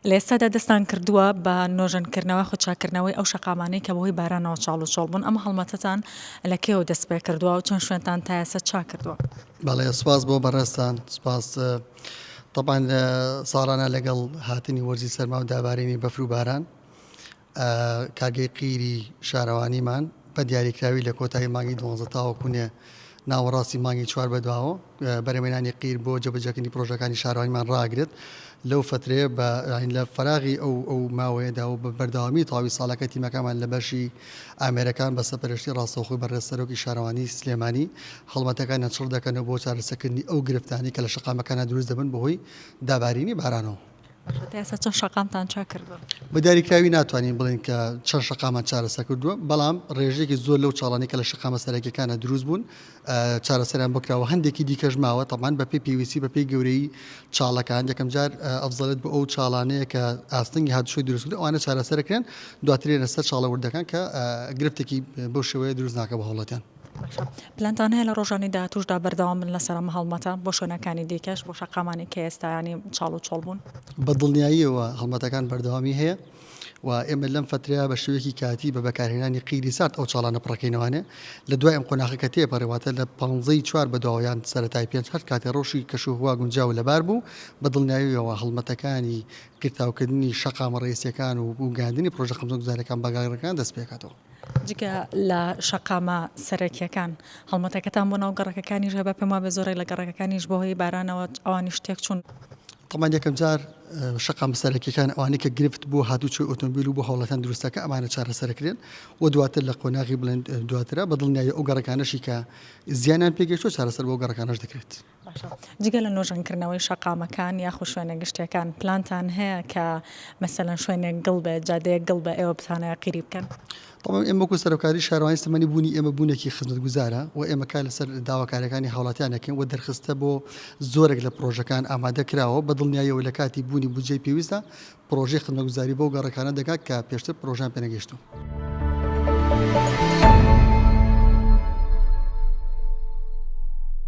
لە ئێستادا دەستان کردووە بە نۆژەنکردنەوە خود چاککردنەوەی ئەو شەقامانەی کە بەهۆی بارانەوە چاڵ و چۆڵ بوون، ئەم هەڵمەتەتان لە کەیەوە دەست پێ کردووە و چەند شوێنتان تا ئێستا چاک کردووە؟ بەڵێ سوپاس بۆ بەڕێزتان سوپاس تەبعەن ساڵانە لەگەڵ هاتنی وەرزی سەرما و دابارینی بەفر و باران کارگەی قیری شارەوانیمان بە دیاریکراوی لە کۆتایی مانگی دوانزە تاوەکو نێ ناوەڕاستی مانگی چوار بەدواوە بەرهەمهێنانی قیر بۆ جێبەجێکردنی پرۆژەکانی شارەوانیمان ڕاگرێت لەو فترەیە بە لە فەراغی ئەو ئەو ماوەیەدا و بە بەردەوامی تەواوی ساڵەکە تیمەکانمان لە بەشی ئامێرەکان بە سەرپەرشتی ڕاستەوخۆی بەڕێز سەرۆکی شارەوانی سلێمانی هەڵمەتەکانیان چڕ دەکەنەوە بۆ چارەسەرکردنی ئەو گرفتانەی کە لە شەقامەکاندا دروست دەبن بەهۆی دابارینی بارانەوە. باشە تا ئێستا چەند شەقامتان چاک کردووە؟ بە دیاریکراوی ناتوانین بڵێین کە چەند شەقامان چارەسەر کردووە، بەڵام ڕێژەیەکی زۆر لەو چاڵانەی کە لە شەقامە سەرەکییەکانە دروست بوون چارەسەریان بۆ کراوە، هەندێکی دیکەش ماوە، تەبعەن بەپێی پێویستی بەپێی گەورەیی چاڵەکان، یەکەمجار ئەفزەڵێت بۆ ئەو چاڵانەیە کە ئاستەنگی هاتوچۆی دروست کردووە ئەوانە چارەسەر دەکرێن، دواتر دێنە سەر چاڵە وردەکان کە گرفتێکی بەو شێوەیە دروست ناکات بۆ هاوڵاتیان. باشە پلانتان هەیە لە ڕۆژانی داهاتووشدا بەردەوام بن لەسەر ئەم هەڵمەتە بۆ شوێنەکانی دیکەش بۆ شەقامانی کە ئێستا ینی چاڵ و چۆڵ بوون؟ بە دڵنیاییەوە هەڵمەتەکان بەردەوامی هەیە و ئێمە لەم فەترەیە بە شێوەیەکی کاتی بە بەکارهێنانی قیری سارد ئەو چاڵانە پڕەکەینەوانێ لە دوای ئەم قۆناخە کە تێپەڕێ واتە لە پانزەی چوار بەدواوە یان سەرەتای پێنج هەر کاتێ ڕەوشی کەشوهوا گونجاو و لەبار بوو بە دڵنیاییەوە هەڵمەتەکانی قیرتاوکردنی شەقامە ڕەئیسیەکان و گەیاندنی پڕۆژە خزمەتگوزاریەکان بە گەڕەکان دەست پێکاتەوە. جگە لە شەقامە سەرەکییەکان، هەڵمەتەکەتان بۆ ناو گەڕەکەکانیش هەبا، پێم وابێ زۆرێک لە گەڕەکەکانیش بەهۆی بارانەوە ئەوانیش تێکچوون. تەبعەن یەکەمجار شەقامە سەرەکییەکان ئەوانەی کە گرفت بۆ هاتوچۆی ئۆتۆمبیل و بۆ هاوڵاتیان دروست دەکەن ئەمانە چارەسەرەکرێن و دواتر لە قۆناغی بڵێن دواترە بە دڵنیایی ئەو گەڕەکانەشی کە زیانیان پێگەیشتووە چارەسەر بۆ ئەو گەڕەکانەش دەکرێت. باشە جگە لە نۆژەنکردنەوەی شەقامەکان یاخود شوێنە گشتیەکان پلانتان هەیە کە مەسەلەن شوێنێک گڵ بێت جادەیەک گڵ بێ ئێوە بتانەوێ قیری بکەن؟ تەبعەن ئێمە وەکو سەرۆکایەتی شارەوانی سلێمانی بوونی ئێمە بوونێکی خزمەتگوزارە و ئێمە کار لەسەر داواکاریەکانی هاوڵاتیان دەکەین و دەرخستە بۆ زۆرێک لە پرۆژەکان ئامادە کراوە بە دڵنیاییەوە لە کاتی بوونی بودجەی پێویستدا پرۆژەی خزمەتگوزاری بەو گەڕەکانە دەگات کە پێشتر پرۆژەیان پێنەگەیشتووە.